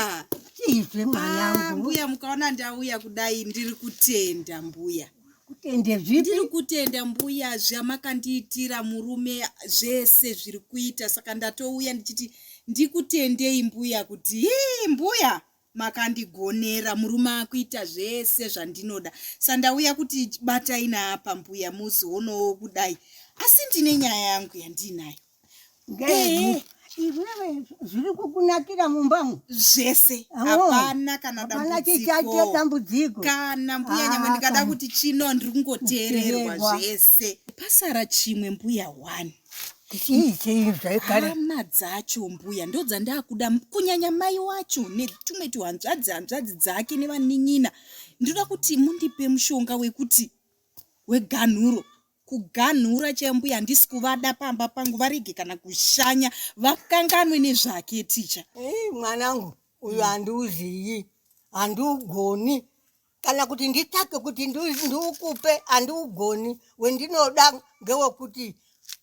Mbuya. Chiizve mwanangu. Ah, mbuya mukaona ndauya kudai ndiri kutenda mbuya. Kutende zvipi? Ndiri kutenda mbuya zvamakandiitira murume zvese zviri kuita saka ndatouya ndichiti ndikutendei mbuya kuti hii mbuya makandigonera murume akuita zvese zvandinoda sandauya kuti batai naapa mbuya muzoonowo kudai asi ndine nyaya yangu yandiinayo. Ngei? Iwewe zviri kukunakira mumba umu? Zvese. Hapana kana dambudziko. dambudziko. Kana mbuya nyangwe ah, ndikada kuti chino ndiri kungoteererwa zvese. Pasara chimwe mbuya one. Chii chii zvaikare? Hama dzacho mbuya ndodzandakuda kunyanya mai wacho netumwe tuhanzvadzi hanzvadzi dzake nevanin'ina. Ndinoda kuti mundipe mushonga wekuti weganhuro Kuganhura chaiyo mbuya handisi kuvada pamba pangu varege kana kushanya vakanganwe nezvake ticha. Hey, mwanangu uyu handiuziyi handiugoni kana kuti nditsvake kuti ndiukupe handiugoni wendinoda ngewekuti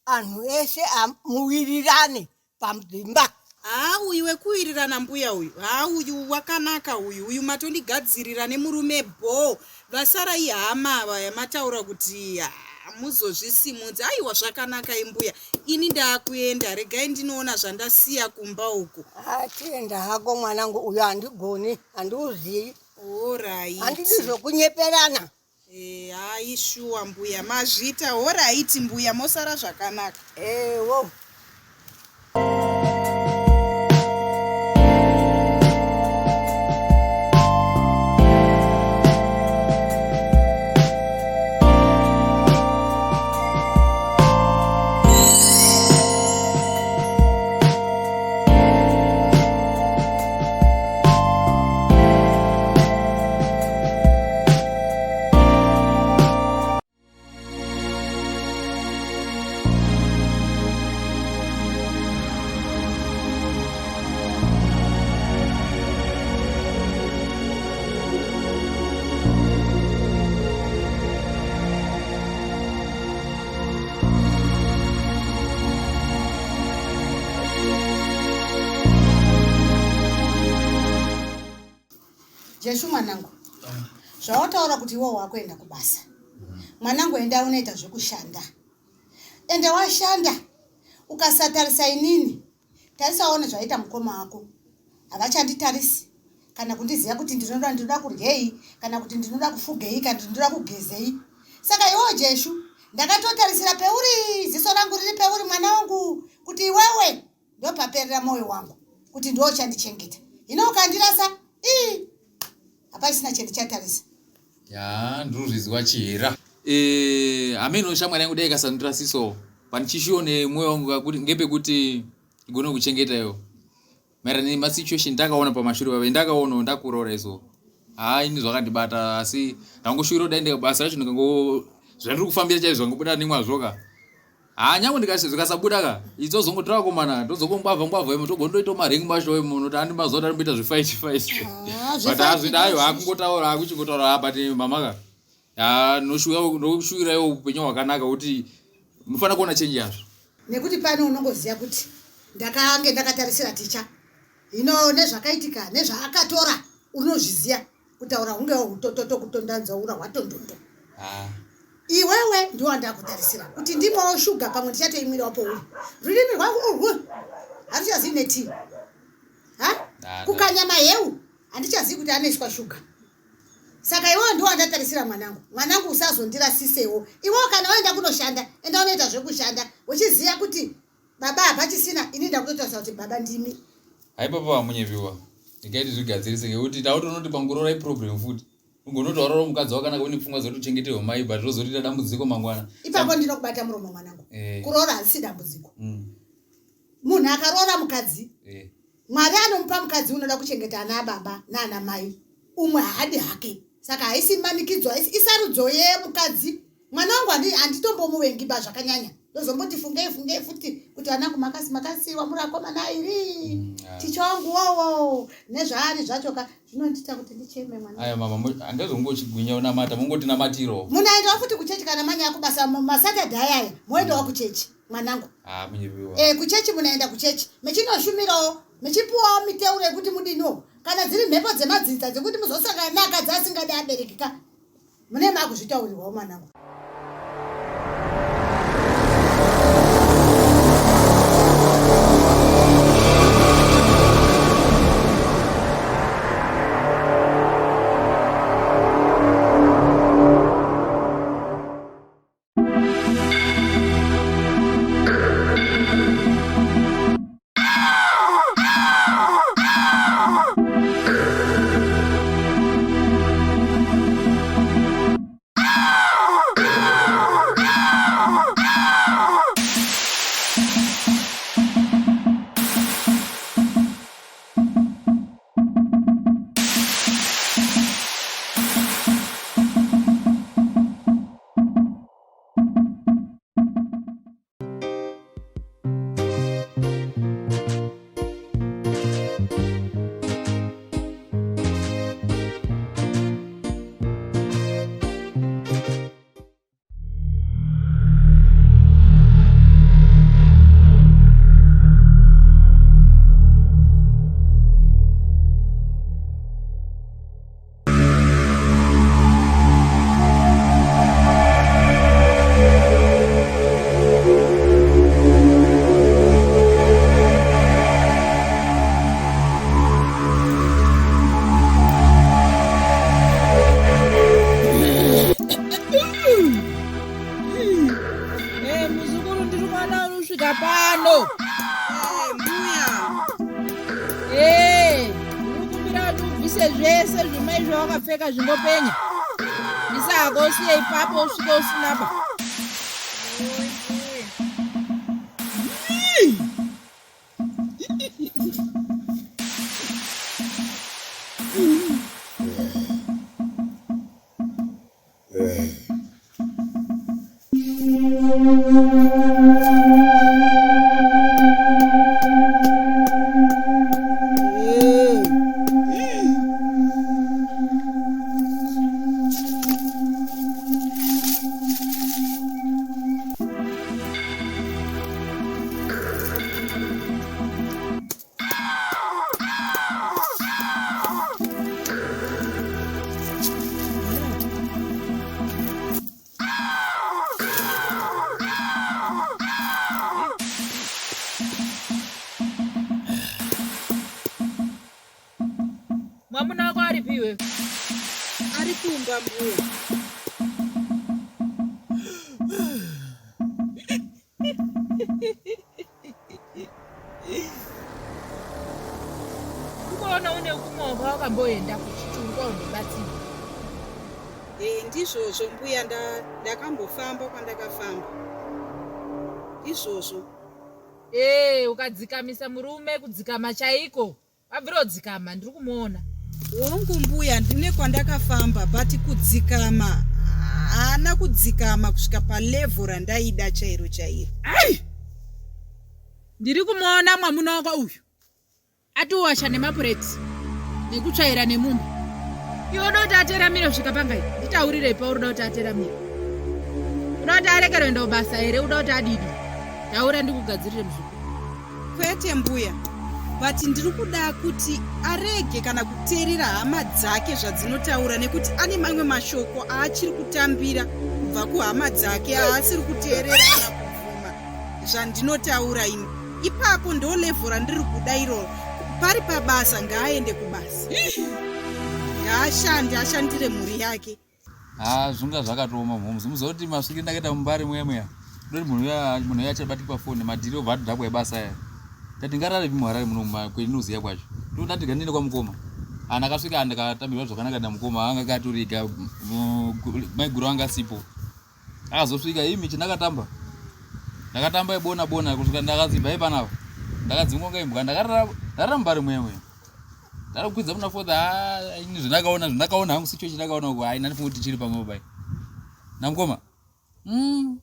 anhu ese amuwirirane pamdzimba. Haa uyu wekuwirirana mbuya uyu haa uyu wakanaka uyu uyu matondigadzirira nemurume bhoo vasara ihama ava yamataura kuti muzozvisimudza aiwa zvakanaka imbuya ini ndaakuenda regai ndinoona zvandasiya kumba uku. Haa chienda hako mwanangu uyu handigoni handiuziyi. Horaiti. Handidi zvokunyeperana. Eh, hayi shuwa mbuya mazvita horaiti mbuya mosara zvakanaka. Ewo. Jeshu mwanangu, zvawataura kuti iwe wakuenda kubasa mwanangu, enda unoita zvekushanda, ende washanda ukasatarisa inini, tarisa uone zvaita mukoma wako, havachanditarisi kana kundiziva kuti ndinoda ndinoda kuryei kana kuti ndinoda kufugei kana kuti ndinoda kugezei. Saka iwewe Jeshu, ndakatotarisira peuri, ziso rangu riri peuri mwana wangu, kuti iwewe ndopaperera mwoyo wangu kuti ndiwo uchandichengeta hino ukandirasa ii hapachisina chendichatarisa ya ndinozviziva chihera eh, hameno shamwari yangu dai ikasandirasisawo pane chishuwo nemwoyo wangu kakuti ngepekuti igone kuchengeta iyo maererano nemasituation ndakaona pamashure pave ndakaonawo ndakuroora iso haa ini zvakandibata asi ndangoshuwira kudai basa racho ndikango zvandiri kufambira chaizvo zvangobuda nemwazvoka Haa nyange ndikasi zvikasabuda ka idzozongotora vakomana ndozongongwavha ngwavha imo togondoita maring masho imo nokuti andi mazuva ndarimboita zvefight fight Ah, but zvefight hazvida ayo akungotaura akuchingotaura ha but mama ka haa ndoshuwira iwo upenyu hwakanaka kuti mufanira kuona change yazvo nekuti pano unongoziva kuti ndakange ndakatarisira ticha hino nezvakaitika nezvaakatora unozviziva kutaura hunge hutototo kutondanzwa ura hwatondondo ah. iwewe ndiwo andakutarisira kuti ndimwawo shuga pamwe ndichatoimwirawo pouri rurimi rwangu urwu haruchazivi netii ha kukanya maheu handichazivi kuti anoiswa shuga saka iwewe ndiwo andatarisira mwanangu mwanangu usazondirasisewo iwewe kana waenda kunoshanda enda unoita zvekushanda uchiziva kuti Baba hapachisina ini ndakutotarisa kuti baba ndimi. Hai papa vamunyepiwa. Regai tizvigadzirise ngekuti tautonoti panguroora iproblem futi. Ugonoti waroora mukadzi wakanaka une pfungwa dzekuti uchengeterwe mai but rozotoita dambudziko mangwana. Ipapo ndinokubata muromo mwanangu. Eh. Kuroora harisi dambudziko. Mm. Munhu akaroora mukadzi Eh. Mwari anomupa mukadzi unoda kuchengeta ana ababa naana mai. Umwe haadi hake. Saka haisi manikidzo haisi isarudzo yemukadzi. Mwana wangu handitombomuvengi ba zvakanyanya. Ndozomboti fungei fungei futi kuti vanangu makasi makasiiwa muri akomana airi. Mm, Ticha wangu wowo nezvaari zvacho ka zvinondiita kuti ndicheme mwana. Aya mama handizongochigwinya unamata mongoti namatiro. Munaendawo futi kuchechi kana manyaya kubasa maSaturday ayaya moendawo kuchechi mwanangu. Ah, eh, kuchechi munaenda kuchechi mechinoshumirawo mechipuwawo miteuro yekuti mudiniwo. Kana dziri mhepo dzemadzinza dzekuti muzosangana neakadzi asingadi abereki ka mune makuzvitaurirwawo mwanangu. Eh, muzukuru ndiri kuona uri kusvika pano. Eh, mbuya. Eh, ndiri kukumbira kuti ubvise zvese zvimai zvawakapfeka zvingopenya. Bvisa hako usiye ipapo usvike usina ba. Mwamuna wako aripi iwe? Ari kumba mbuya. Ukaona une kumwe kwawakamboenda kuchituru kwaundobatsirwa. Eh, ndizvozvo mbuya ndakambofamba kwandakafamba. Ndizvozvo. Eh, ukadzikamisa murume kudzikama chaiko. Wabvira kudzikama ndiri kumuona. Hongu mbuya ndine kwandakafamba but kudzikama haana kudzikama kusvika palevel randaida chairo chairo. Ai! Ndiri kumuona mwamuna wako uyu. Atiwasha nemapureti nekutsvaira nemumba. Iwe uda kuti ateramire kusvika pangai? Nditaurirei pauri uda kuti ateramire. Uda kuti arekere kuenda kubasa here? Uda kuti adidi? Taura ndikugadzirire muzukuru. Kwete mbuya, but ndiri kuda kuti arege kana kuteerera hama dzake zvadzinotaura nekuti ane mamwe mashoko aachiri kutambira kubva kuhama dzake aasiri kuteerera kana kubvuma zvandinotaura ini. Ipapo ndo level randiri kuda iroro. Pari pabasa ngaaende kubasa. Ngaashande ashandire mhuri yake. Haa zvunga zvakatooma mhoms muziva kuti masvikiro ndakaita mumbare muya muya ndoti munhu uya munhu uya achabatiki pafoni madhiri obva atodhakwa ebasa aya ndati ndingararepi muharare muno kwendinoziva kwacho ndoti gandiende kwamukoma ana akasvika ndakatambirwa zvakanaka namukoma anga akatoriga maiguru anga asipo akazosvika imi chandakatamba ndakatamba ibona bona kusvika ndakazi bvai panapa ndakadzingwa kunge imbwa ndakarara mumbare muya muya ndakakwidza muna fourth haa ini zvandakaona zvandakaona hangu situation ndakaona uko hai ndandifunga kuti chiri pamwe pai namukoma mm.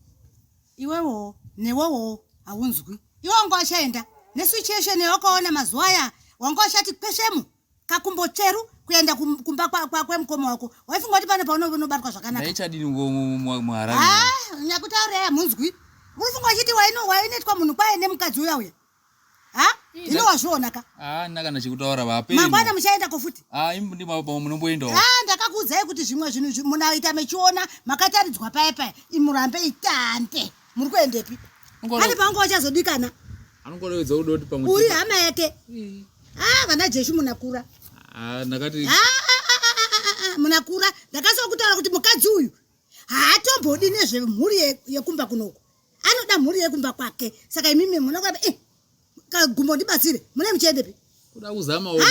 Iwewo newewo haunzwi iwe wanga wachaenda nesituation yawakaona mazuva aya wanga wachati kweshemu kakumbo tsveru kuenda kumba kwemukoma wako waifunga kuti pane paunobatwa zvakanaka ndaichadini muharare ah, nyakutaura ya munzwi unofunga uchiti wainoitwa munhu kwaye nemukadzi uya uya ha Hino wazviona ka? Ah, ndina kana chekutaura vapenyu. Mangwana muchaendako futi? Ah, imi ndima munomboendawo. Ah, ndakakuudzai kuti zvimwe zvinhu munaita mechiona makataridzwa paya paya imurambe itante. Muri kuendepi? Pane panga wachazodikana. Anongorevedza kuda kuti pamwe uri hama yake. Ah, vana Jeshu munakura. Ah, ndakati ah, ah, ah, ah, ah, ah, munakura. Ndakasokutaura kuti mukadzi uyu haatombodi nezvemhuri yekumba kunoku. Anoda mhuri yekumba kwake. Saka imimi munokuda eh kagumbo ndibatsire mune muchiendepi kuda kuzama wo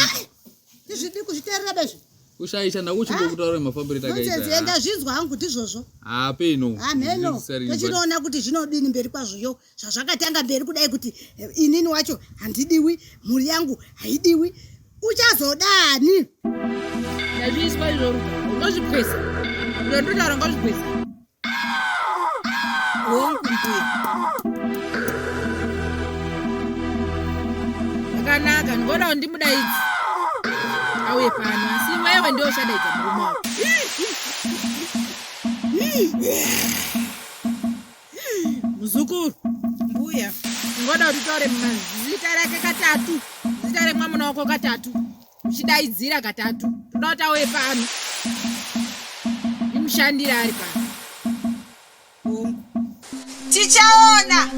ndizvidi kuzviteerera bezvi kushaisha ndakuchingokutaura mafambiro takaita ndazvinzwa hangu ndizvozvo hapeno hameno tochinoona kuti zvinodini mberi kwazvoyo zvazvakatanga mberi kudai kuti eh, inini wacho handidiwi mhuri yangu haidiwi uchazodani ndazviiswa izvozvo ungozvipwesa ndondotaura ungozvipwesa Hongu mbuya. Zvakanaka, ndinoda kuti ndimudaidze auye pano, asi iwewe ndiwe uchadaidza murume wako. Muzukuru. Mbuya. Ndinoda kuti utaure mazita rake katatu, zita remwamuna wako katatu. Uchidaidzira katatu toda kuti auye pano ndimushandire ari pano. Tichaona,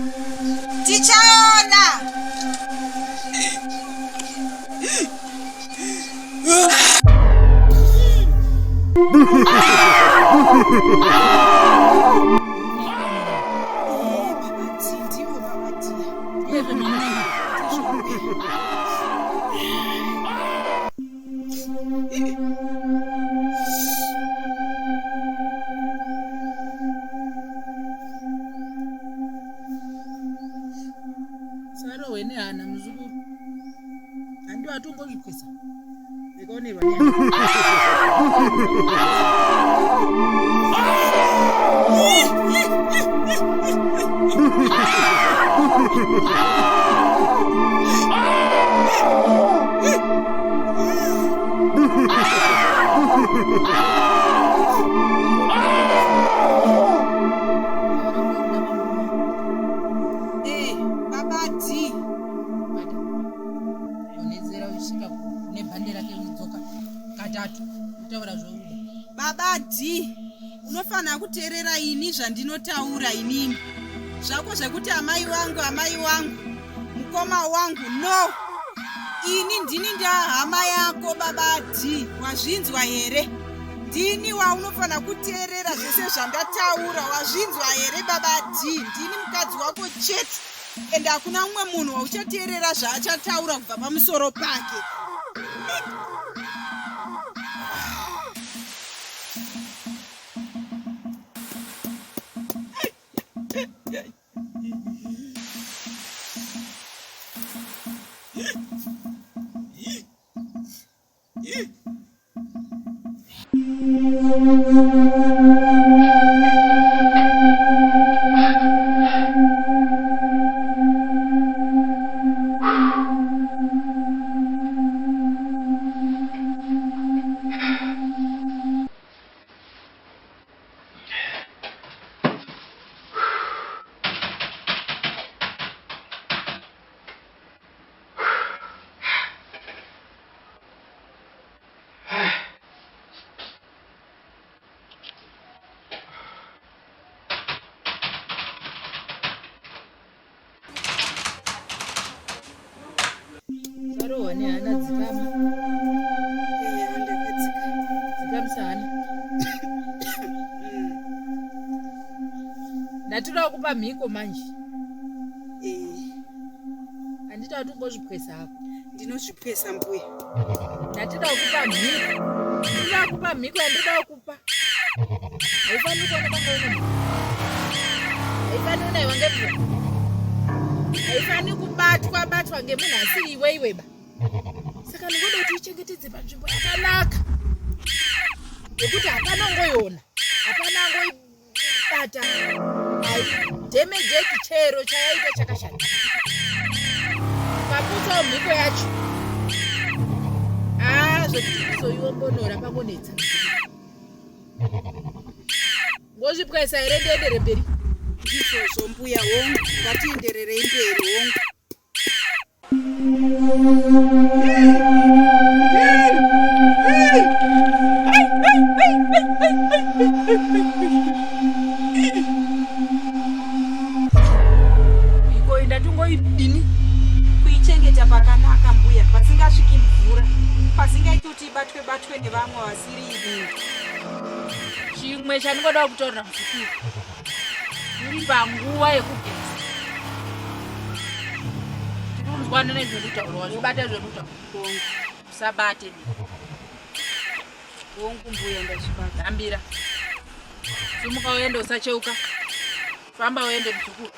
tichaona. Sarohwe nehana muzukuru handi watongozvikwisa ndikaonerwa Eh, baba D. Donhedzera uchisvika kune bhande rake uchidzoka katatu kutaura zvouda. Baba D, unofanira kuteerera ini zvandinotaura inini. Zvako zvekuti amai wangu, amai wangu, mukoma wangu, no. Ini ndini ndahama yako baba D, wazvinzwa here? Ndini waunofanira kuteerera zvese zvandataura, wazvinzwa here baba D? Ndini mukadzi wako chete. Ende hakuna mumwe munhu wauchateerera zvaachataura kubva pamusoro pake. Sarohwa nehana dzikama. Eya, ndakadzika. Dzikamisa hana. Ndatoda kupa mhiko manje. Eh. Handita kuti ungozvipwesa hako. Ndinozvipwesa mbuya. Ndatida kukupa mhiko. Ndinoda kukupa mhiko yandinoda kukupa. Haifaniri kuona panga une mhiko. Haifaniri kunaiwa ngemvura. Haifaniri kubatwa batwa ngemunhu asiri iwe iwe ba. Saka ndinoda kuti uichengetedze panzvimbo yakanaka. Yekuti hapana angoiona. Hapana angoibata. Haidhemejeki chero chayaita chakashata. Paputsawo mhiko yacho. Ah, zvekuti kuzoiombonora pangonetsa. Ngozvipwaisa here ndiendere mberi? Ndizvozvo mbuya, hongu, ngatiendererei mberi, hongu. Iko ndatongoidini kuichengeta pakanaka mbuya pasingasviki mvura pasingaiti kuti ibatwe batwe nevamwe vasiri ini chimwe chandingoda kutaurira muzukuru uri panguva yekugeza tiri kunzwana nezvekutaura wazvibata zvekutaura usabate hongu mbuya ndazvibata hambira simuka uende usacheuka famba uende muzukuru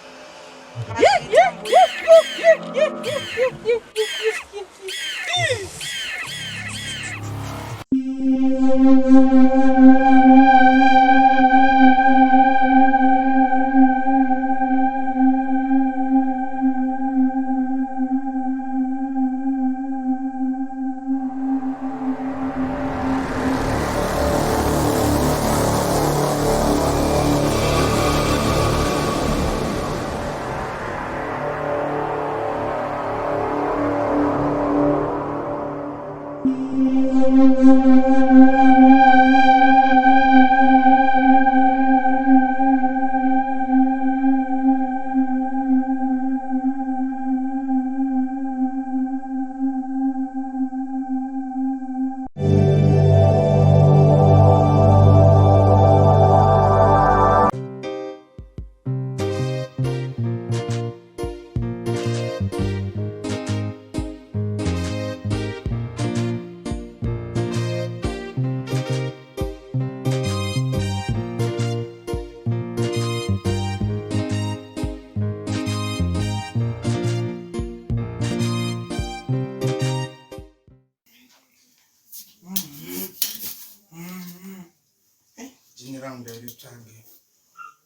Jini rangu ndairitsvage.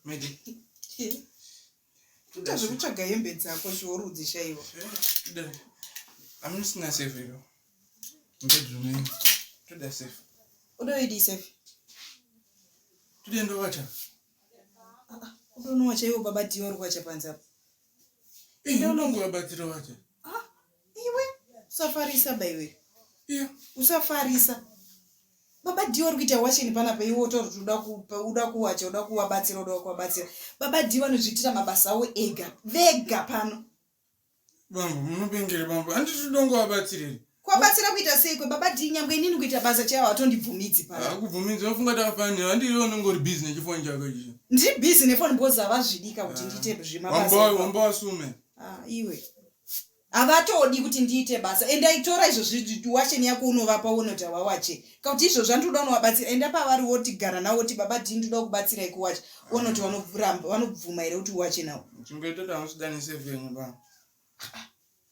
Medi. Kuita zvekutsvaga hembe dzako zviorudzi chaiwo. Amusina safe iro. Bedroom yenyu. Toda safe. Udoidi safe? Toda ndowacha. Ah, ah, udonowacha iwo baba Diwa uri kuwacha panze apo. Ndonongovabatsira wacha. Ah, iwe usafarisa ba iwe. Iya. Usafarisa. Baba Diwa uri kuita washeni panapa iwe wotaura kuti uda kupa uda kuwacha uda kuvabatsira uda kuvabatsira. Baba Diwa vanozviitira mabasa avo ega vega pano. Bambo munopengere bambo handiti ndongovabatsirei. Kuvabatsira kuita sei kwe baba Dee nyangwe inini kuita basa chaivo havatondibvumidzi pano. Hakubvumidzi vafunga takafanira handiti iwe unenge uri busy nechifoni chako ichi. Ndiri busy nefoni because havazvidika kuti ndiite zvemabasa. Wamba wasume. Ah iwe. Havatodi kuti ndiite basa. Enda itora izvozvi washeni yako unovapa uone kuti havawache. Kakuti izvozvi andinoda unovabatsira enda pavari woti gara navo woti baba Dee ndinoda kubatsirai kuwacha. Uone kuti vanoramba vanobvuma here kuti uwache navo. Chingoita kuti hamusida nesafe yenyu baba.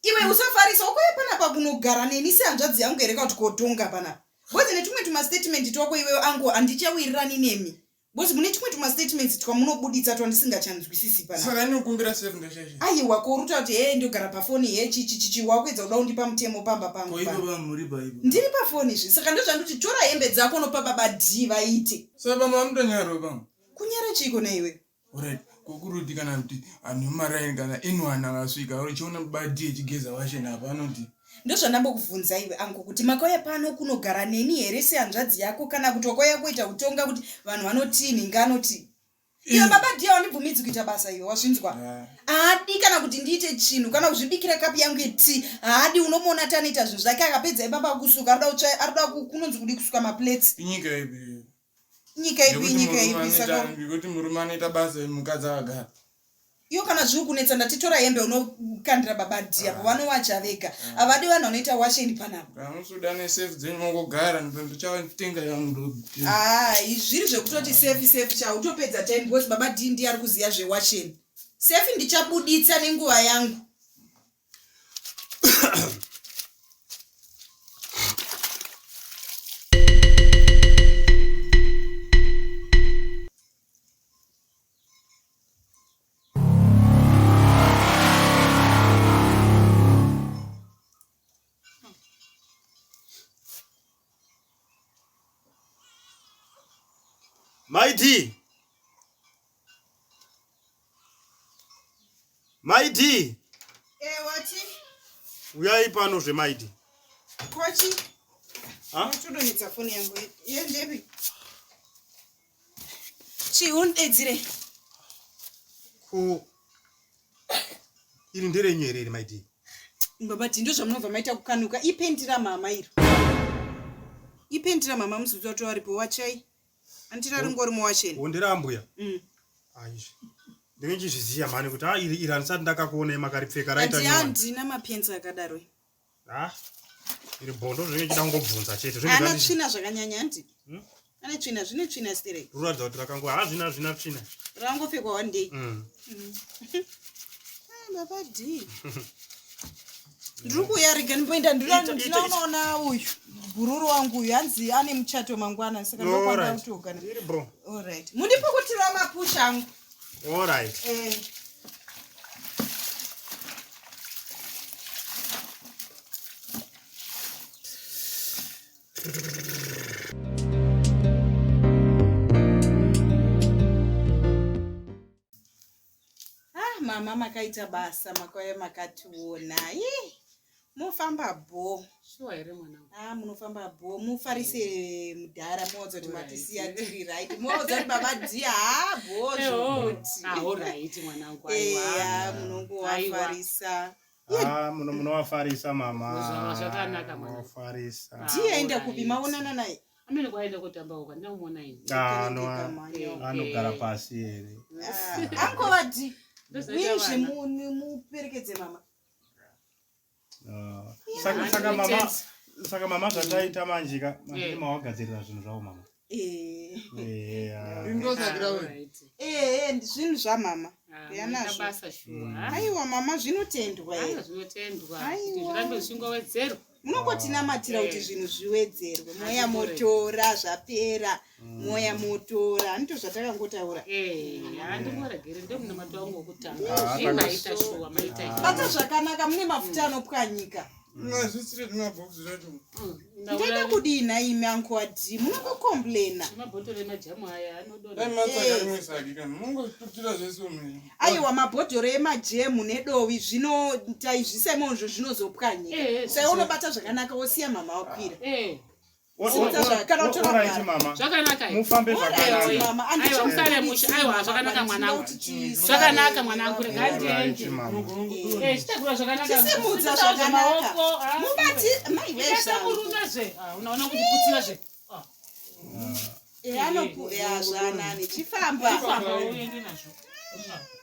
Iwe usafarisa wakauya panapa kunogara neni sehanzvadzi yangu here kana kuti kotonga panapa. Because netumwe tumastatement twako iwewe angu handichawirirani nemi. Because mune tumwe tumastatements twamunobuditsa twandisingachanzwisisi panapa. Saka inokumbira safe ndashasha. Aiwa ko uri kuti hee ndogara pafoni hee chichi chichi wakuedza kuda kundipa mutemo pamba pangu. Ko ivo vamuri paipo. Ndiri pafoni zve saka ndozvandikuti tora hembe dzako unopa baba D vaite. Saka baba vanotonyarwa baba. Kunyara chiiko naiwe? Alright, kokurudi kana kuti anhu emumaraini kana anyone akasvika uchiona badi echigeza washeni apa anoti Ndozvandambokubvunza iwe angu kuti makauya pano kunogara neni here sehanzvadzi yako kana kuti wakauya kuita kutonga kuti vanhu vanotii nhingi anotii. Iwe baba dhiya wandibvumidzi kuita basa iwe wazvinzwa. Haadi kana kuti ndiite chinhu kana kuzvibikira kapu yangu yetii haadi unomuona ati anoita zvinhu zvake akapedza ipapa kusuka arikuda kutsvaya arikuda kunonzi kudii kusuka maplates. Inyika ipi? Nyika ipi nyika ipi saka Ngekuti murume anoita basa mukadzi akagara. Iyo kana zviri kunetsa ndati tora hembe unokandira baba D apo vanowacha vega. Havadi vanhu vanoita washeni panapa. Hamusuda nesafe dzenyu mongogara ndichatenga yangu ndo. Ah, izvi zviri zvekutoti safe safe cha utopedza time because baba D ndiye ari kuziya zvewasheni. Safe ndichabuditsa nenguva yangu. Mai D. Mai D. Eh, wati? Uyai pano zvemaidi. Kochi. Unotodonhedza foni yangu. Yendepi? Chii undedzire? Ko iri nderenyu here iri maidi? Baba Tindo zvamunobva maita kukanuka ipendira mama iro. Ipendira mama muzuzu wato aripo wachai. Andira ringori muwacheni. Wondera ambuya. Aizvi. Ndinge ndichizviziva mhani kuti ah iri iri handisati ndakakuonai makaripfeka raita nyowani. Handina mapenzi akadaro. Ah. Iri bondo zvinenge chida kungobvunza chete. Zvinenge Ana tsvina zvakanyanya handi. Ane tsvina zvine tsvina sterek. Ruratidza kuti rakango hazvina zvina tsvina. Rangopfekwa one day. Ah, baba D. Ndiri kuuya rega ndimboenda ndinoona uyu bhururu wangu uyu hanzi ane muchato mangwana saka ndokwanda kutoogana. Iri bro. All right. Mundipukutira mapusha angu. All right. Eh. Ah, mama makaita basa makauya makationa. Ii, mofamba bho. Shuwa here mwanangu? Ah, munofamba bho. Mufarise mudhara muodza kuti matisiya tiri right. Muodza kuti baba dhiya haa bho zvokuti. Ah, alright mwanangu aiwa. Eya, munongowafarisa. Ah, muno munowafarisa mama. Zvakanaka mwana. Munowafarisa. Dhiya aenda kupi maonana naye? Amene kwaenda kotamba uko handina kumuona ini. Ah, anogara pasi here. Angova dhi. Uyezve muperekedze mama. Saka saka mama saka mama zvataita manje ka manje mawagadzirira zvinhu zvavo mama. Eh, zvinhu zvamama. Yanazvo. Aiwa mama zvinotendwa here. Zvinotendwa. Kuti zvirambe zvichingowedzerwa. Munongotinamatira kuti zvinhu zviwedzerwe. Mweya motora zvapera. Mweya motora. Handito zvatakangotaura. Eh, handingoregeri ndo munamato wangu wokutanga. Zvimaita shuwa maita. Bata zvakanaka mune mafuta anopwanyika. Ngazvisire zvimabhokisi zvacho. Ndoda kudii nhaimi angu wadii munongocomplaina. Mabhotoro emajamu aya anodonha. Dai matsvaka rimwe saki kana mungotutira zvese umene. Aiwa mabhodhoro emajemu nedovi zvino taizvisa imozvo zvinozopwanyika. Saka unobata zvakanaka wosiya mama wakwira. Alright mama. Zvakanaka. Mufambe zvakanaka. Mama, Aiwa musare mushe. Aiwa zvakanaka mwanangu. Zvakanaka mwanangu rega Alright ndiende. mama. Eh, chitakura zvakanaka. Chisimudza zvakanaka. Mubati mai Ita murume zve. Ah, unaona kuti putsira zve. Ah. Eh, anopu ya zvanani chifamba. Chifamba uende nazvo.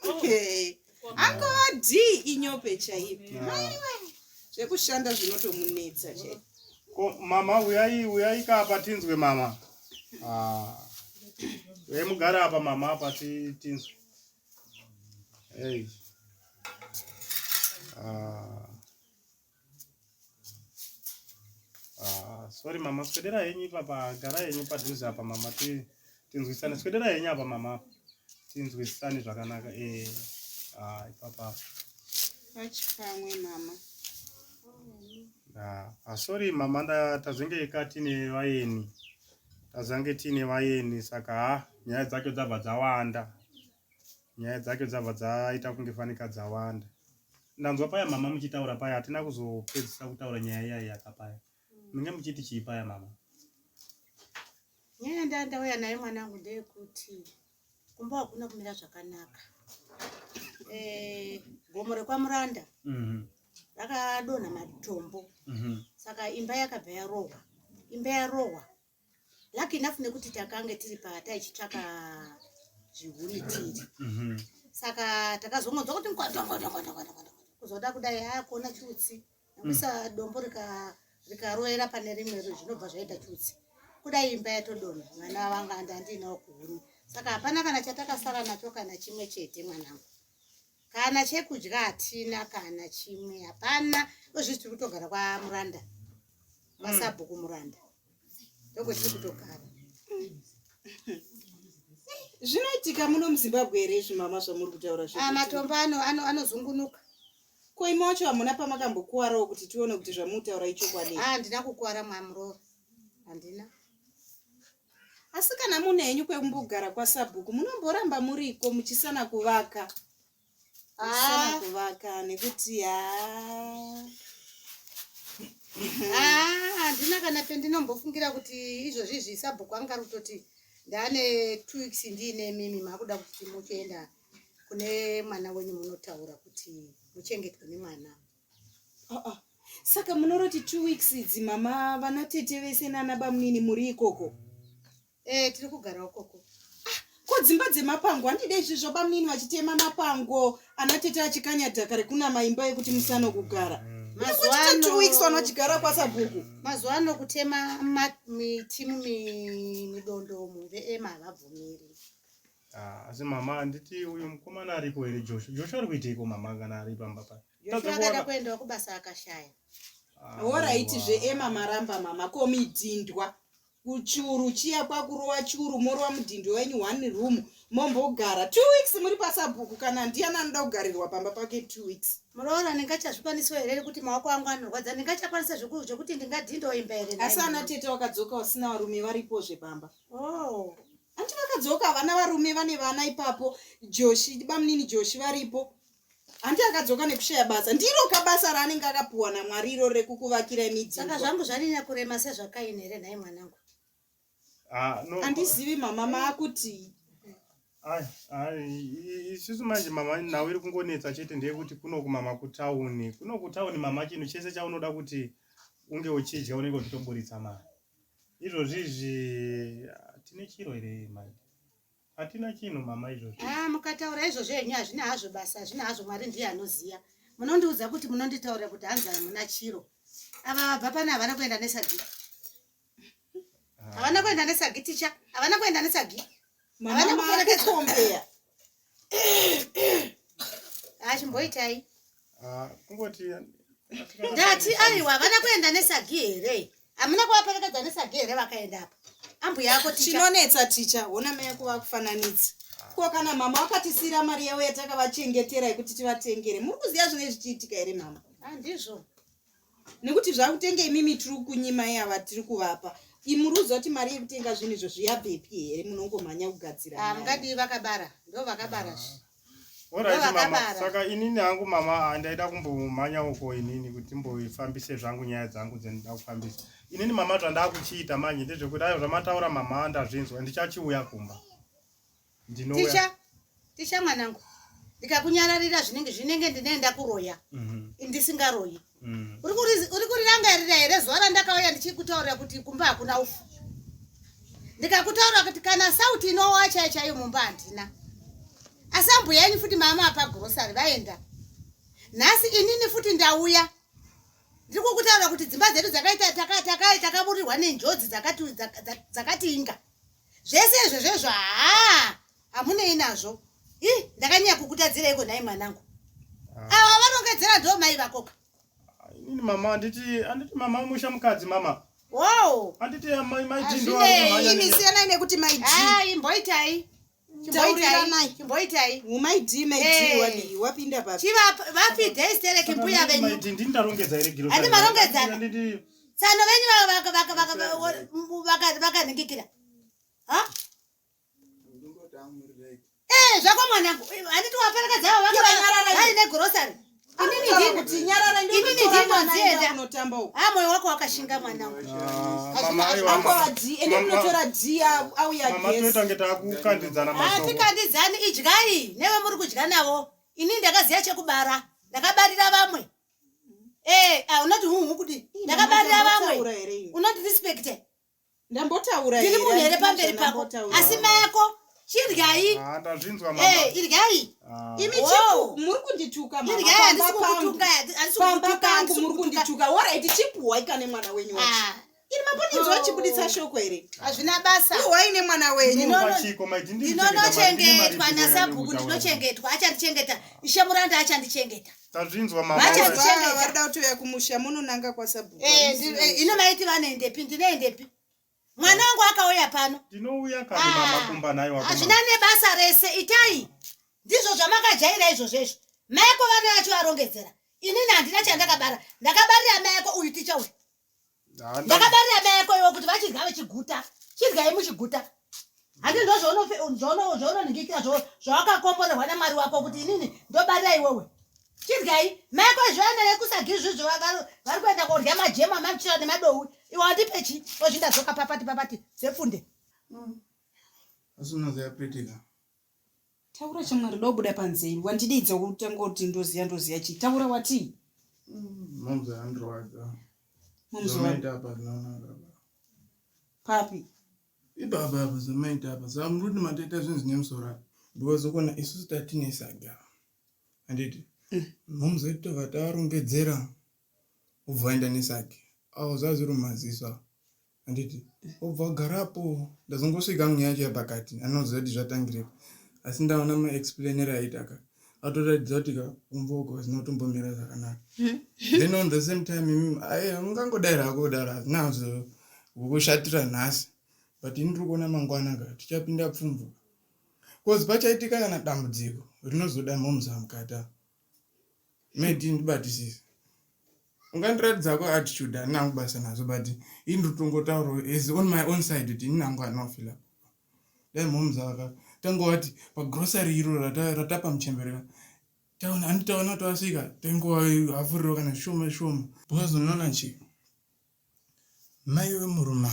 Okay. Angova D inyope chaiyo. Maiwe. Zvekushanda zvinotomunetsa chaiyo. Ko mama uyai uyai ka apa tinzwe mama. Ah. Uyai mugare apa mama apa tinzwe. Hey. Ah. Ah, sorry mama, swedera henyu ipapa, gara henyu padhuze apa mama, tinzwisane. Swedera henyu apa mama, tinzwisane zvakanaka. Eh, ah, ipapa. Pachipamwe mama. Ah, sorry mama, tazenge tine vaeni. Tazange tine vaeni saka ha, nyaya dzacho dzabva dzawanda. Nyaya dzacho dzabva dzaita kunge fanika dzawanda. Ndanzwa paya mama muchitaura paya, hatina kuzopedzisa kutaura nyaya iya yakapaya. Munge muchiti chii paya mama? Nyaya ndandauya nayo mwanangu ndeyekuti kumba hakuna kumira zvakanaka. Gomo rekwaMuranda rakadonha matombo. Saka imba yakabva yarohwa. Imba yarohwa. Lucky enough nekuti takange tiri pataichitsvaka zvihuni tiri. Saka takazongonzwa kuti ngwa, ngwa, ngwa, ngwa, ngwa, ngwa. Kuzoda kudai haya kuona chiutsi. Nekuisa dombo rikarovera pane rimwe zvinobva zvaita chiutsi. Kudai imba yatodonha, vana vanga handinawo kuhuni. Saka hapana kana chatakasara nacho kana chimwe chete mwanangu. Kana chekudya hatina kana chimwe hapana. Ozvisi tiri kutogara kwaMuranda. Masabhuku Muranda. Ndokwetiri kutogara. Zvinoitika muno muZimbabwe here izvi mama zvamuri kutaura zvekuti? Ah, matombo anozungunuka. Ko imi wacho hamuna pamakambokuwarawo kuti tione kuti zvamutaura ichokwadi? Ah, handina kukuwara mwamurora. Handina. Asi kana mune henyu kwekumbogara kwasabhuku munomboramba muriko muchisana kuvaka. Muchisana kuvaka nekuti ha. Ah, handina kana pendinombofungira kuti izvozvi izvi sabhuku anga ari kutoti ndaane two weeks ndiine mimi makuda kuti muchienda kune mwana wenyu munotaura kuti muchengetwe nemwana. Ah, ah. Saka munoroti two weeks idzi mama vana tete vese nana bamunini muri ikoko? Eh, tiri kugara ukoko. Ah, ko dzimba dzemapango handide izvizvo bamunini vachitema mapango ana tete achikanya dhaka rekunama imba yekuti musano kugara. Mazuva two weeks vanachigara kwasabhuku. Mazuva ano kutema miti mumidondo umu veema havabvumiri. Ah, asi mama handiti uyu mukomana aripo here Joshua? Joshua ari kuiteiko mama kana ari pamba pa? Joshua akada kuendawo kubasa akashaya. Ah, Horaiti zveema maramba mama ko midhindwa kuchuru chiya kwakurowa churu morowa mudhindwa wenyu one room mombogara two weeks muri pasabhuku kana ndiyani anoda kugarirwa pamba pake two weeks. Muroora ndingachazvikwaniswa here kuti maoko angu anorwadza ndingachakwanisa zvekuti ndingadhindawo imba here? Asi ana tete wakadzoka usina varume varipozve pamba. Oh. Anti vakadzoka vana varume vane vana ipapo Joshi bamunini Joshi varipo. Anti akadzoka nekushaya basa ndiro kabasa raanenge akapuwa naMwari iro rekukuvakirai midzi. Saka zvangu zvanyanya kurema sezvakaini here nhai mwanangu? Ah, no. Andizivi mama maakuti Ai, ai, isusu manje mama nhau iri kungonetsa chete ndeyekuti kunoku mama kutauni kunoku kutauni mama chinhu chese chaunoda kuti unge uchidya unenge uchitoburitsa mari Izvozvi izvi tine chiro here mai? Hatina chinhu mama izvozvi. Ah, mukataura izvozvo henyu hazvina hazvo basa, hazvina hazvo Mwari ndiye anoziya. Munondiudza kuti munonditaurira kuti hanzi hamuna chiro. Ava vabva pano havana kuenda nesagi. Havana kuenda nesagi ticha, havana kuenda nesagi. Havana kuperekedzwa. Ah, chimboitai. Ah, kungoti ndati aiwa havana kuenda nesagi here hamuna kuvaperekedza nesagi here vakaenda apa ambuya ako ticha chinonetsa ticha hona mai yako vakufananidza ko kana mama vakatisiyira mari yavo yatakavachengetera yekuti tivatengere muri kuziva zvinenge zvichiitika here mama Ah, ndizvo nekuti zvakutenge imimi tiri kunyimai ava tiri kuvapa muri kuziva kuti mari yekutenga zvinhu izvo zviyabvepi here munongomhanya kugadzira Ah, mungadii vakabara ndo vakabara zve Alright mama, saka inini hangu mama ndaida kumbomhanya uko inini kuti mboifambise zvangu nyaya dzangu dzendida kufambisa. Inini mama zvandakuchiita manje ndezvekuti ayo zvamataura mama ndazvinzwa ndichachiuya kumba. Ndinouya. Ticha, ticha mwanangu. Ndikakunyararira zvinenge zvinenge ndinoenda kuroya. Mm -hmm. Ndisingaroyi. Mm. Uri kurirangarira here zuva randakauya ndichikutaurira kuti kumba hakuna ufu? Ndikakutaurira kuti kana sauti inowa chaiyo chaiyo mumba handina. Asi ambuya yenyu futi mama apa grocery vaenda. Nhasi inini futi ndauya. Ndiri kukutaurira kuti dzimba dzedu dzakaita takaburirwa nenjodzi dzakati dzakati inga. Zvese izvo zvezvo haa hamunei nazvo. Ih ndakanyanya kukutadzireiko nhai mwanangu. Ah. Ava varongedzera ndo mai vakoka. Inini mama anditi anditi mama musha mukadzi mama. Wow. Anditi mai mai Jindo. Imi siyanai nekuti mai G. Ah imboitai. Tauriranai. Chimboitai. Mai D mai D Eh. wadii wapinda papi? Chiva vapidhei stereki mbuya Mai venyu. D ndini ndarongedza here giro. Handi marongedzana. Anditi Tsano venyu vakanhingikira. Ha? Eh, zvako mwanangu. Eh, Handiti waperekedza avo Iwe nyarara iwe. vaine grocery. Inini Taura ndini. kuti nyarara Inini ndinotora mwana ndinodzienda. enda kunotamba uko. Ha moyo wako wakashinga mwanangu. Ah, mama aiwa. Angu mama. ava D ende Mama- munotora D auya Mama gesi. toita kunge takukandidzana mashoko. Hatikandidzani idyai newe muri kudya navo. Ini ndakaziya chekubara. Ndakabarira vamwe. Eh, ah, unoti huhu kudi. Ndakabarira ndambotaura vamwe. here ini? Unoti respect. Ndambotaura Ndiri munhu here Handina pamberi pako. zvandambotaura. Asi mai ako chiryai. Ah, ndazvinzwa mama. Eh, iryai. Ah. Imi Wow. chipu muri kundituka mama. Iryai handisi Pamba pangu. kukutuka, handisi Pamba kukutuka, pangu handisi muri kukutuka. kundituka. Horaiti chipuhwai kane mwana wenyu wacho. Ah, Iri mambondinzwa chibuditsa shoko here? hazvina basa. Puhwai nemwana wenyu. Ndinopa chiko mai D ndini kuchengeta mari, ndine mari Ndinonochengetwa dziko yani nasabhuku kutaura. ndinochengetwa achandichengeta. Ishe muranda achandichengeta. Tazvinzwa mama. Vachazvichengeta. Varida kutouya kumusha munonanga kwasabhuku. Eh, ino maiti vanoendepi ndinoendepi mwana wangu akauya pano Ndinouya kani mama kumba naye wako. hazvina nebasa rese itai ndizvo zvamakajaira izvozvo izvo maiko vana vacho varongedzera inini handina chandakabara ndakabarira maiko uyu ticha uyu ndakabarira maiko iwo kuti vachidya vechiguta chidyai muchiguta handi ndo zvaunoningikira zvawakakomborerwa namwari wako kuti inini ndobarira iwewe. Chidyai maiko zvana yekusagi izvizvo vari kuenda korya majemu amachira nemadowi iwe wandipe chi ozvindadzoka papati papati dzepfunde. Asi unoziva Pritika? Taura shamwari dobuda panze wandideidza kutanga kuti ndoziya ndoziya chii taura watii? Mom's andirwadza. Mom's Zvamaita apa zvinonaka. Papi? Ipapa apa zvamaita apa. Saka muri kuti matoita zvinhu zvine musoro apa. Because ukona isusu tatine saga. Handiti? Mom's vedu tobva tavarongedzera obva vaenda nesagi. Awo zvazviri mumaziso awo. Handiti? Obva wagarapo. Ndazongosvika hangu nyaya yacho yapakati. Anoziva kuti zvatangirepi. Asi ndaona maexplainer aita ka. Atoratidza kuti ka kumba uko hazvina kutombomira zvakanaka. Then on the same time imi aye ungangodaira hako kudaro hazvina hazvo kukushatira nhasi. But ini ndiri kuona mangwana ka tichapinda pfumvu. Cause pachaitika kana dambudziko rinozoda moms mukati apa. Medi ndibatisise. Ungandiratidza ko attitude handina hangu basa nazvo but ini ndiri kutongotaurawo as on my own side kuti ini hangu handina kufila. Dai moms aka tanga wati pagrocery iro ratapa muchembere taona handi taona kuti wasvika taingova hafuriro kana shoma shoma. Because unoona chii mai vemurume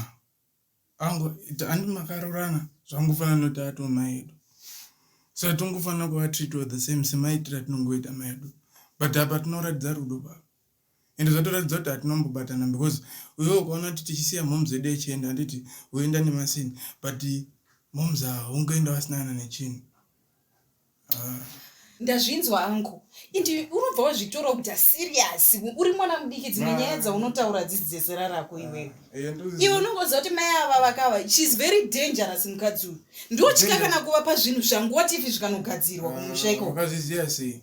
angu handi makarorana zvangofanana nekuti atoo mai edu so tingofanira kuvatreatwa the same semaitiro atinongoita mai edu but apa tinoratidza rudo baba ende zvatoratidza kuti hatinombobatana because uye ukaona kuti tichisiya moms edu echienda handiti uenda nemasini but moms ava ungoenda vasina kana nechinhu Ndazvinzwa uncle. Indi unobva wazvitora kuita serious. Uri mwana mudiki dzimwe nyaya dzaunotaura hadzisi dzezera rako iwewe. Iwe unongoziva kuti mai ava vakava she is very dangerous mukadzi uyu. Ndotya kana kuvapa zvinhu zvangu what if zvikanogadzirwa kumusha ikoko. Wakazviziva sei?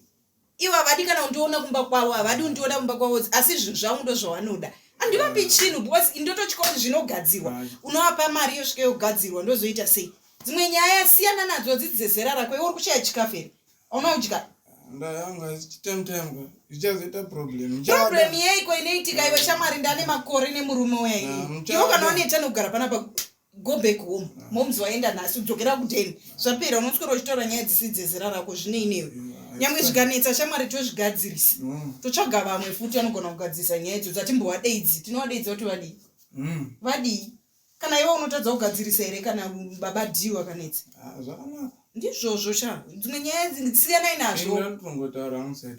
Ivo havadi kana kundiona kumba kwavo havadi kundiona kumba kwavo asi zvinhu zvangu ndozvavanoda. Handivapi chinhu because ndototya kuti zvinogadzirwa. Unovapa mari yosvika yogadzirwa ndozoita sei? Dzimwe nyaya siyana nadzo dzidzi dzezera rako iwe uri kushaya chikafu here? Hauna kudya? Ndayanga time time zvichazoita problem. Problem yeiko inoitika iwe shamwari ndane makore nemurume uya ini. Iwe kana waneta nekugara panapa go back home. Moms waenda nhasi udzokera kudeni. Zvapera unoswera uchitaura nyaya dzisi dzezera rako zvinei newe. Nyangwe zvikanetsa shamwari tozvigadzirisa. Totsvaga vamwe futi vanogona kugadzirisa nyaya idzodzo atimbovadeidzi. Tinovadeidza kuti vadii? Vadii? Kana iwe unotadza kugadzirisa here kana baba D wakanetsa? Ah, zvakanaka. Ndizvozvo sha. Dzimwe nyaya siyanai nazvo.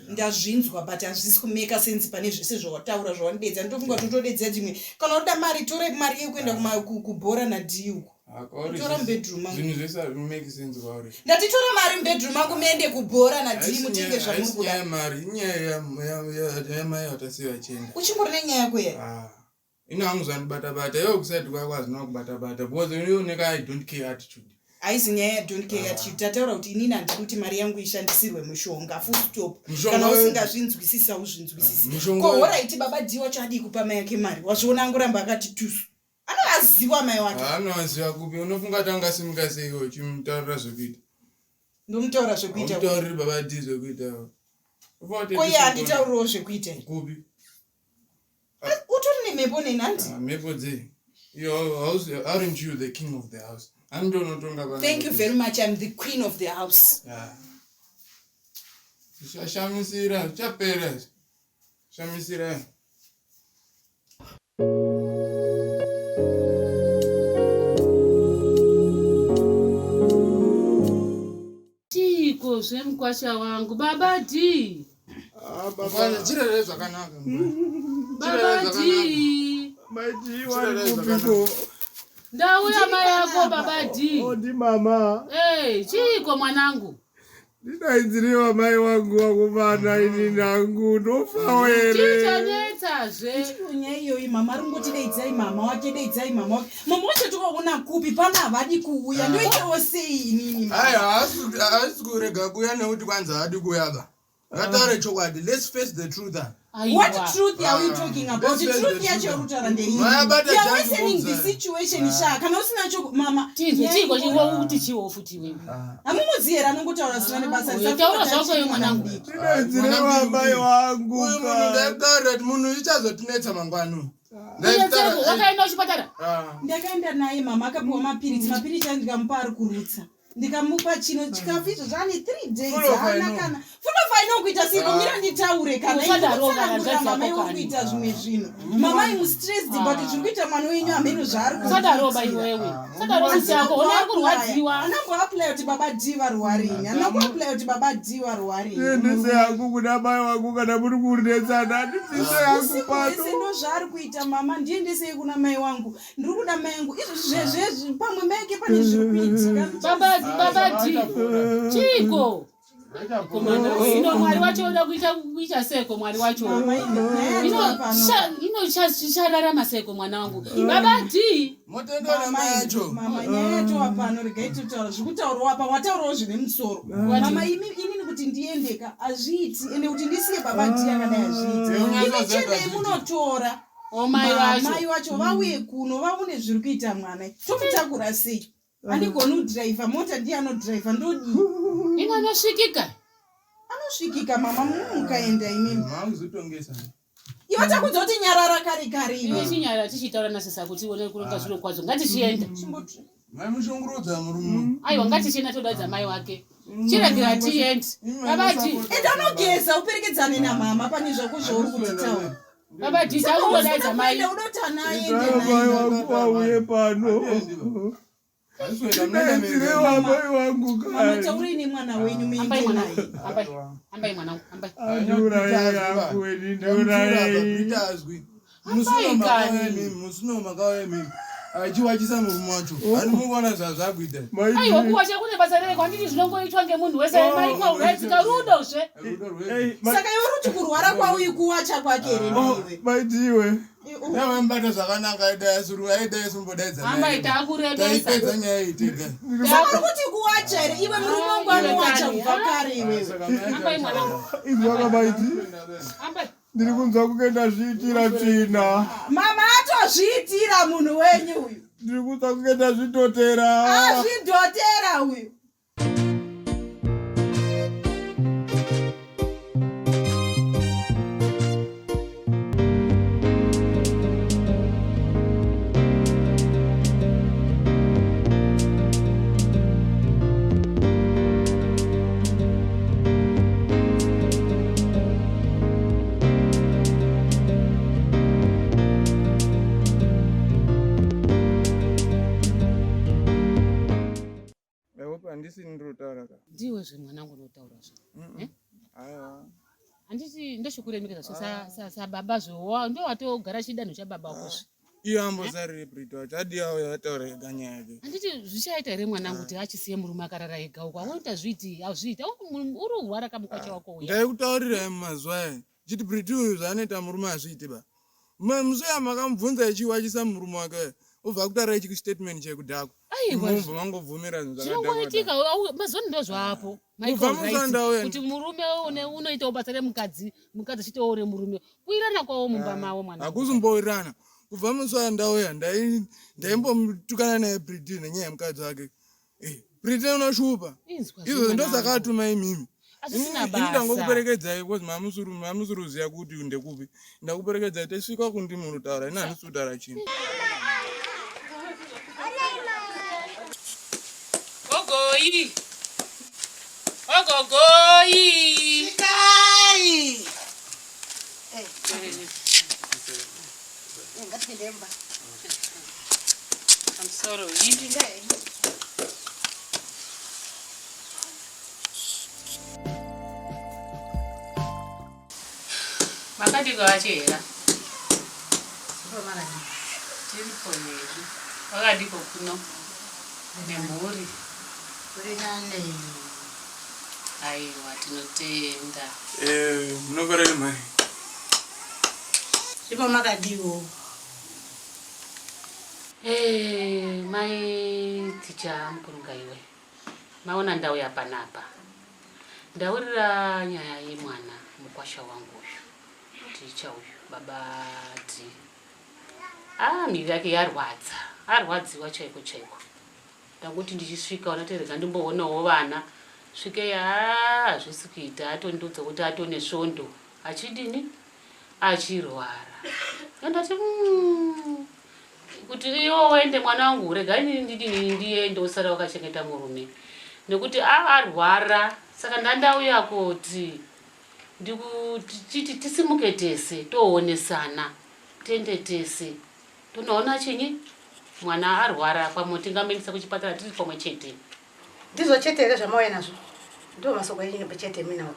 Ndazvinzwa but hazvisi kumeka sense pane zvese zvawataura zvawandidedza. Ndofunga kuti utodedza dzimwe. Kana unoda mari tore mari yekuenda ah. kubhora na D uko. Ah, tora mubedroom mangu. Zvinhu zvese hazvimake sense kwauri. Ndati tora mari mubedroom mangu muende kubhora na D mutenge zvamuri kuda. Nyaya mari, inyaya yamai vatasiya vachienda. Uchimbori nenyaya yako here? Ah. Ini hangu zvandibata bata iwe kuside kwako hazvina kubata bata because iwe uneka I don't care attitude. Haisi nyaya ya don't care attitude tataura kuti inini handidi kuti mari yangu ishandisirwe mushonga full stop. Kana usingazvinzwisisa uzvinzwisisi. Ah, Ko horaiti baba D wacho adii kupa mai yake mari wazviona angoramba akati tusu. Anovaziva mai wake. Anovaziva kupi unofunga kuti angasimuka sei iwe uchimutaurira zvekuita. Ndomutaura zvekuita. Haumutauriri baba D zvekuita. Ko iye handitauriwo zvekuita. Kupi? Utori nemhepo neni hanti? Ah, mhepo dzei? Your house, aren't you the king of the house? Hanti unotonga pana. Thank you very much. I'm the queen of the house. Yeah. Shamisira, chapera. Shamisira. Chiiko zvemukwasha wangu baba D. Ah, baba chirere zvakanaka. Baba D. Mai D wari kupiko. Ndauya mai yako baba D. Oh, ndi mama. Eh, hey, chiiko mwanangu? Ndidaidziriwa mai wangu wakumana ini nangu ndofawo here. Chii chanetsazve? Nyaya iyoyi mama ari kungoti deidzai mama wake deidzai mama wake. Mama wacho tikaona kupi pana havadi kuuya ndoitawo sei inini. Hai haasi kurega kuuya nekuti kwanzi haadi kuuya ba. Ngataure chokwadi let's face the truth. What truth are we talking about? The truth yacho yokutaura ndeiyi. You are worsening the situation sha. Kana usina cho mama. Tinzwe chiiko chiwo kuti chiwo futi wewe. Hamumuzivi here anongotaura zvisina nebasa. Taura zvako iwe mwanangu. Ndinodzireva mai wangu. Uyu munhu ndaitaura kuti munhu ichazotinetsa mangwana. Wakaenda kuchipatara? Ndakaenda naye mama akapiwa mapiritsi. Mapiritsi ayo ndikamupa ari kurutsa. Ndikamupa chino chikafu izvo zvaane 3 days haana kana. Full of inokuita sei kumira nditaure kana Usadaro kana inotsanangurira hanzvadzi mama yako iwe kani. kuita zvimwe zvinhu mama imu stressed but zviri kuita mwana wenyu hameno zvaari Usadaro ba iwewe. Usadaro sisi yako, ona ari kurwadziwa. anamboaplya kuti baba d varwarini anamboaplya kuti baba d varwarini Ndiendese yangu kuna mai wangu kana muri kunetsana ndibvise yangu usiku pano. hwese ndo zvaari kuita mama ndiendesei kuna mai wangu ndiri kuda mai wangu izvozvi zvezvezvi pamwe mai ake pane zviri kuitika Baba baba D. Chiko. Komana, ino mwari wacho oda kuita kuita seko mwari wacho. Mama, ino- Ino pano. sha ino chachararama seko mwana wangu. Baba D. Motendera mai yacho. mama nyaya yatova pano regai totaura zviri kutaurwa apa wataurawo zvine musoro mama imi inini kuti ndiendeka hazviiti ende kuti ndisiye baba d akadai hazviiti imi chendei munotora O mai wacho. mai wacho vauye kuno vaone zviri kuita mwana tomutakura sei handigoni kudhiraivha mota ndiye anodhiraivha ndodii Ino anosvikika. anosvikika mama mumwe mukaenda imimi Makuzotongesa. iwe takudza kuti nyarara kare kare Iwe iwe chinyara tichitaura nasisa kuti ione kuronga zviro kwazvo. Ngatichienda. Mai mushungurudza murume. Aiwa ngatichienda todaidza mai wake. Chiregira tiende. Baba D. enda unogeza uperekedzane namama pane zvako zvauri kutitaura Baba D takutodaidza mai. kuenda udoti ana aende Mai naye wangu vauye pano. Ndaidzire wamai wangu mama kani. taurei nemwana wenyu Ambai muende mwanangu. naye Ambai. Ambai mwanangu. Ambai. Andiurayei yangu weni ndiurayei. Ambai kani. Musino makauya mimi achiwachisa murume wacho handimuona zvazvakuita Aiwa kuwacha kune basa rei kwanditi zvinongoitwa ngemunhu wese maitwa uraidzika rudo zve. saka iwe uri kuti kurwara kwauyu kuwacha kwake here naiwe maitiwe davamubata zvakanaka aidai sumbodaidza Ambai takurebesa. taipedza nyaya iyi tega saka uri kuti kuwacha here iwe murume wangu anowacha kubva kare iwewe Ambai mwanangu. inzwaka maiti Ambai. ndiri kunzwa kunge ndazviitira tsvina mama atozviitira munhu wenyu uyu ndiri kunzwa kunge ndazvidhotera azvidhotera uyu I hope handisi ndinotaura ka Ndiwe zve mwanangu unotaura zve. Eh? aiwa Handiti ndochikuremekedza zve sababa zve ndo watogara chidanho chababa wako zve. iyo ambosarire brito wacho adi auya ataura ega nyaya yake Handiti zvichaita here mwanangu kuti achisiye murume akarara ega uko awoita zviiti azviiti uri kurwara kamukwacha wako uya. ndaikutaurirai mumazuva aya chiti briti uyu zvaanoita murume hazviiti ba musoya makamubvunza ichiwachisa murume wake ubva kutaura ichi statement chekudhakwa Aiwa. mubva mangobvumira zvinhu Zvinongoitika zvakadhakwa mazuva ano ndozvaapo. Kubva musanda uya. kuti murume unoitawo basa remukadzi mukadzi achitawo remurume kuirana kwawo mumba mavo mwana hakuzombowirirana kubva musi wandauya ndaimbotukana naye briti nenyaya yemukadzi wake briti unoshupa Inzwa izvo zve ndozakatuma imimi Hazvisina Ini- ini basa. ndangokuperekedzai because mamusuruziya kuti ndekupi ndakuperekedzai tesvika kundi munotaura ini handisi kutaura chinhu Gogoi. Gogoi. Kai! Eh, ngatipinde mumba. I'm sorry. Makadiko achera. Tiripo hedu. Wakadiko kuno. Nemhuri. Kuri nane. Aiwa tinotenda. munofarei mai Zvipo makadiwo. Eh, mai ticha mukurunga iwe. Maona ndau yapanapa. Ndaurira nyaya yemwana mukwasha wangu uyu. Ticha uyu baba D. Ah, miviri yake yarwadza. Arwadziwa chaiko chaiko. Ndakuti ndichisvika ona rega ndimboonawo vana. Svikei haa hazvisi kuita atondiudza kuti atone svondo. Achidini? Achirwara. Ndati kuti iwe uende mwana wangu rega inini ndidini ndiende usara wakachengeta murume nekuti arwara saka ndandauya kuti Ndikuti tisimuke tese toonesana tiende tese tonoona chinyi mwana arwara pamwe tingamuendesa kuchipatara tiri pamwe chete. Ndizvo chete here zvamauya nazvo? Ndiwo masoko enyu chete minawo.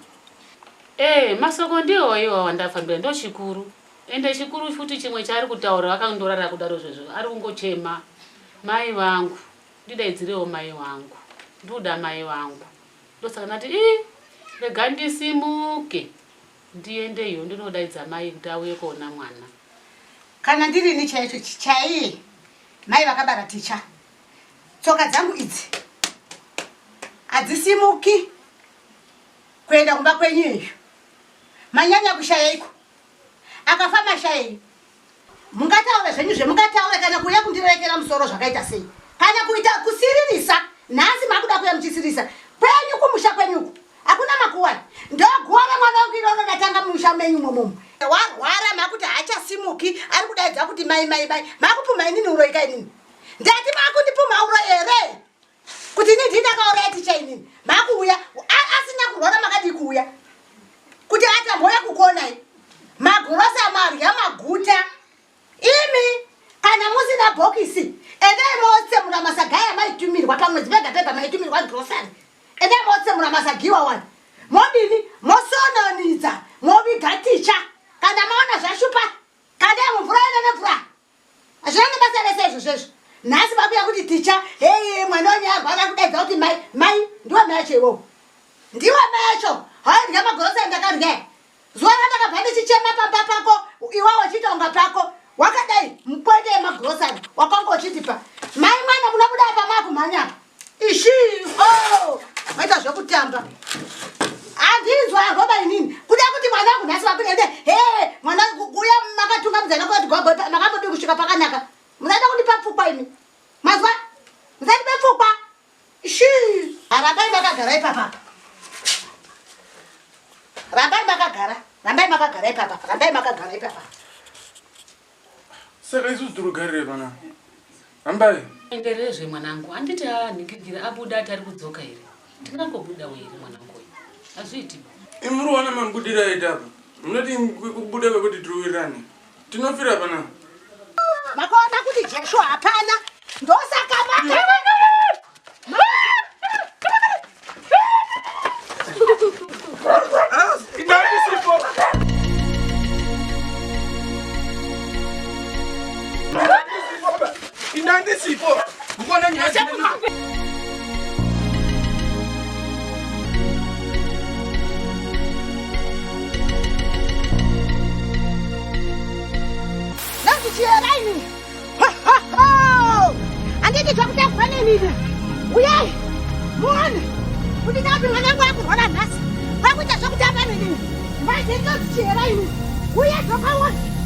Eh, masoko ndiwo iwawo andafambira ndochikuru. Ende chikuru futi chimwe chaari kutaura akandorara kudaro zvezvo ari kungochema mai vangu ndidaidzirewo mai vangu ndoda mai vangu ndosaka ndati ii rega ndisimuke ndiende iyo ndinodaidza mai kuti auye kuona mwana. Kana ndirini chaicho chaiye mai vakabara ticha tsoka dzangu idzi hadzisimuki kuenda kumba kwenyu iyo manyanya kushayaiko akafa mashayei mungataura zvenyu zvemungataura kana kuuya kundirekera musoro zvakaita sei kana kuita kusiririsa nhasi makuda kuya muchisiririsa kwenyu kumusha kwenyuku hakuna makuwani ndoguwa remwana wangu iroro ratanga mumusha menyu momomo warwara makuti haachasimuki ari kudaidza kuti mai mai mai makupumha inini uroika inini ndati makundipumha uro here kuti ini ndii ndakauraya ticha inini makuuya asina kurwara makadii kuuya kuti atambouya kukuonai magorosa marya maguta imi kana musina bhokisi endai motsemura masagaya maitumirwa pamwedzi pega pega maitumirwa grosari endai motsemura masagiwa wani modini mosononidza moviga ticha kana maona zvashupa kandai mumvura ine nemvura Hazvina nebasa rese izvo zvezvo. Nhasi vakuya kuti ticha, hey mwana wenyu arwara kudaidza kuti mai, mai ndiwe mai acho iwowo. Ndiwe mai acho. Haidya magorosi andakarya. Zuva randakabva ndichichema pamba pako, iwewe uchiita unga pako. Wakadai mukwende yemagirosari wakanga uchitipa. Mai mwana munobuda apa makumhanya apa. Ishi, oh, maita zvekutamba. Handinzwa roba inini. Kuda kuti mwana wangu nhasi vakuda ende, he, mwana kuya makatungamidzana kuti gogo makambodi kusvika pakanaka. Musaida kundipa pfukwa imi. Mazwa? Musandipe pfukwa. Ishi. Rambai makagara ipapa. Rambai makagara. Rambai makagara ipapa. Rambai makagara ipapa. Saka isusu tiri kugarire pana. Rambai. Enderezve mwanangu, handiti anhingirikira abuda ati ari kudzoka here? Tingangobudawo here mwanangu uyu? Hazviiti ba. Imuri wana mabudira aita apa. Munoti kubuda kwekuti tiri wirirane. Tinofira pana. Makaona kuti Joshua hapana. Ndosaka maka Indandisipo. Mukona nyaya. Ndazvichiyeraini. Handiti zvakutambwa nenini. Uyai muone kuti ndati mwana wangu akurwara nhasi. Kwakuita zvekutamba nenini. Manje ndozichiyeraini. Uye dzoka uone.